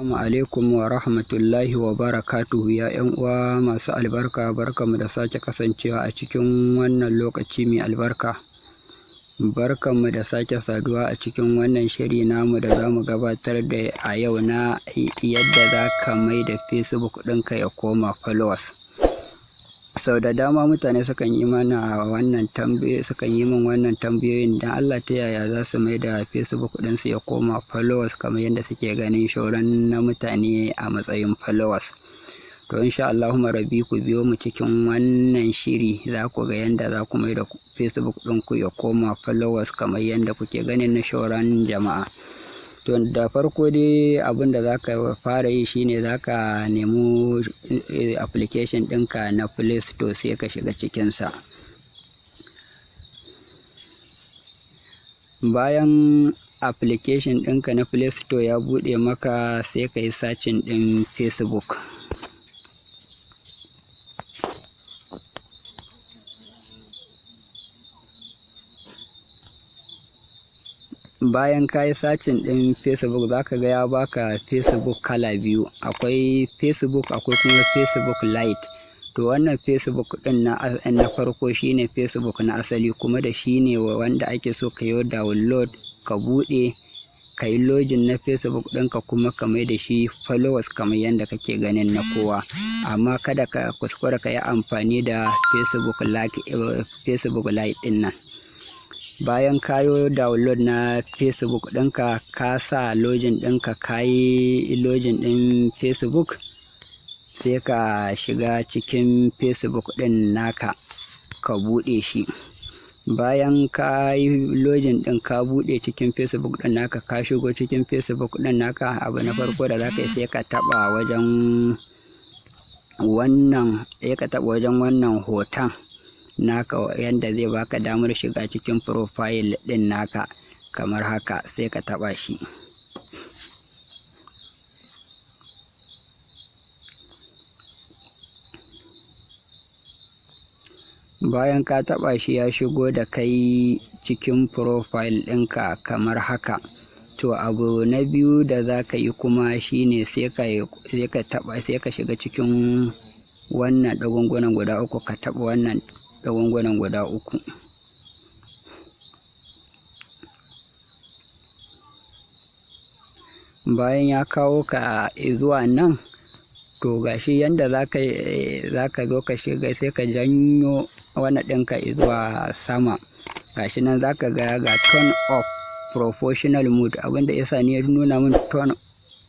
Assalamu alaikum wa rahmatullahi wa barakatuhu, ya 'yan uwa masu albarka. Barkanmu da sake kasancewa a cikin wannan lokaci mai albarka. Barkanmu da sake saduwa a cikin wannan shiri namu da za mu gabatar da a yau na yadda za ka mai da Facebook ɗinka ya koma followers. Sau da dama mutane sukan yi min wannan tambayoyin, dan Allah ta yaya za su mai da Facebook ɗinsu ya koma followers kamar yadda suke ganin shauran na mutane a matsayin followers. To, insha Allahumma rabbi, ku biyo mu cikin wannan shiri, za ku ga yadda za ku mai da Facebook ɗinku ya koma followers kamar yadda kuke ganin na shauran jama'a. To, da farko dai abin da za ka fara yi shine za ka nemi application ɗinka na Play Store, sai ka shiga cikinsa. Bayan application ɗinka na Play Store ya buɗe maka, sai ka yi searching ɗin Facebook. Bayan ka yi searching ɗin Facebook, za ka ga ya baka Facebook kala biyu: akwai Facebook, akwai kuma Facebook Lite. To, wannan Facebook ɗin na farko shine Facebook na asali, kuma da shine wanda ake so ka yi download, ka buɗe, ka yi login na Facebook ɗinka, kuma ka mai da shi followers kamar yadda kake ganin na kowa. Amma kada ka kuskura ka yi amfani da Facebook Lite ɗin nan. Bayan ka yi download na Facebook ɗinka, ka sa login ɗinka, ka yi login ɗin Facebook, sai ka shiga cikin Facebook ɗin naka ka buɗe shi. Bayan ka yi login ɗin, ka buɗe cikin Facebook ɗin naka, ka shigo cikin Facebook ɗin naka, abu na farko da za ka yi, sai ka taɓa wajen wannan hoton naka yanda zai baka damar shiga cikin profile ɗin naka kamar haka, sai ka taɓa shi. Bayan ka taɓa shi, ya shigo da kai cikin profile ɗinka kamar haka. To, abu na biyu da za ka yi kuma shine sai ka taɓa, sai ka shiga cikin wannan ɗagungunan guda uku, ka taɓa wannan ɗagungunan guda uku. Bayan ya kawo ka zuwa nan, to gashi yanda za ka zo ka shiga, sai ka janyo wannan ɗinka zuwa sama. Gashi nan, za ka ga ga turn off professional mode. Abinda yasa ni ya nuna min turn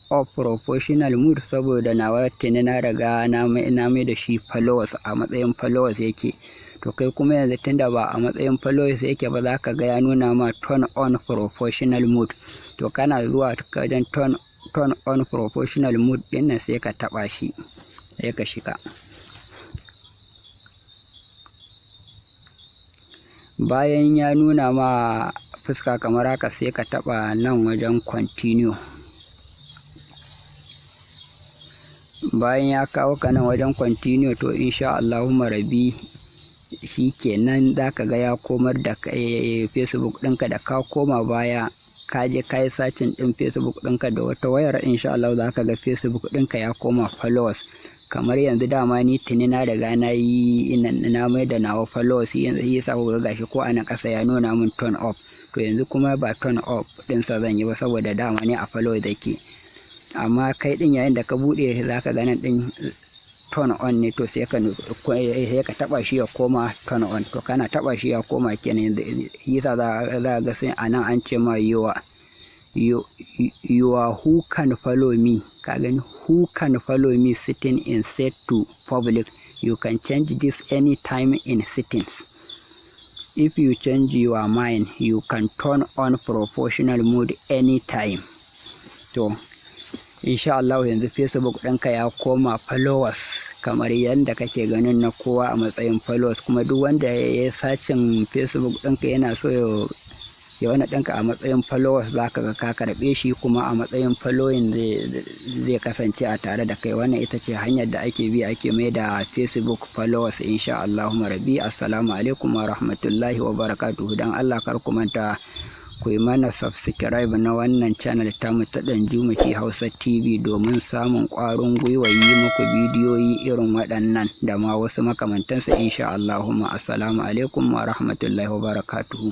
off professional mode, saboda nawa tuni na riga na mai da shi followers, a matsayin followers yake. To, kai kuma yanzu tunda ba a matsayin followers yake ba, za ka ga ya nuna ma turn on professional mode. To, kana zuwa wajen turn on professional mode ɗin nan, sai ka taɓa shi, sai ka shiga. Bayan ya nuna ma fuska kamar haka, sai ka taɓa nan wajen continue. Bayan ya kawo ka nan wajen continue, to insha Allahumma rabbi, shi kenan, za ka ga ya komar da Facebook ɗinka. Da ka koma baya, ka je ka yi searching ɗin Facebook ɗinka da wata wayar, insha Allah za ka ga Facebook ɗinka ya koma followers. Kamar yanzu, dama ni tuni na riga na yi na mai da nawa followers, yanzu yasa kuka ga gashi ko a nan ƙasa ya nuna min turn off. To, yanzu kuma ba turn off ɗinsa zan yi ba, saboda dama ne a followers yake. Amma kai ɗin, yayin da ka buɗe, za ka ga nan ɗin turn on ne. To, sai ka taɓa shi ya koma turn on. To, kana taɓa shi ya koma kenan. Yasa za ga sai a nan an ce ma your who can follow me. Ka gani, who can follow me setting is set to public. You can change this anytime in settings. If you change your mind, you can turn on professional mode anytime. To, insha Allah yanzu Facebook ɗinka ya koma followers kamar yadda kake ganin na kowa a matsayin followers. Kuma duk wanda ya yi searching Facebook ɗinka yana so ya wani ɗinka a matsayin followers, za ka ga ka karɓe shi, kuma a matsayin following zai kasance a tare da kai. Wannan ita ce hanyar da ake bi ake mai da Facebook followers, insha Allahumma rabbi. Assalamu alaikum wa rahmatullahi wa barakatuhu. Dan Allah kar ku manta Ku yi mana subscribe na wannan channel tamu ta Ɗanjuma Ke Hausa TV domin samun ƙwarin gwiwa yi muku bidiyoyi irin waɗannan da ma wasu makamantansu, insha Allahumma. Assalamu alaikum wa rahmatullahi wa barakatuhu.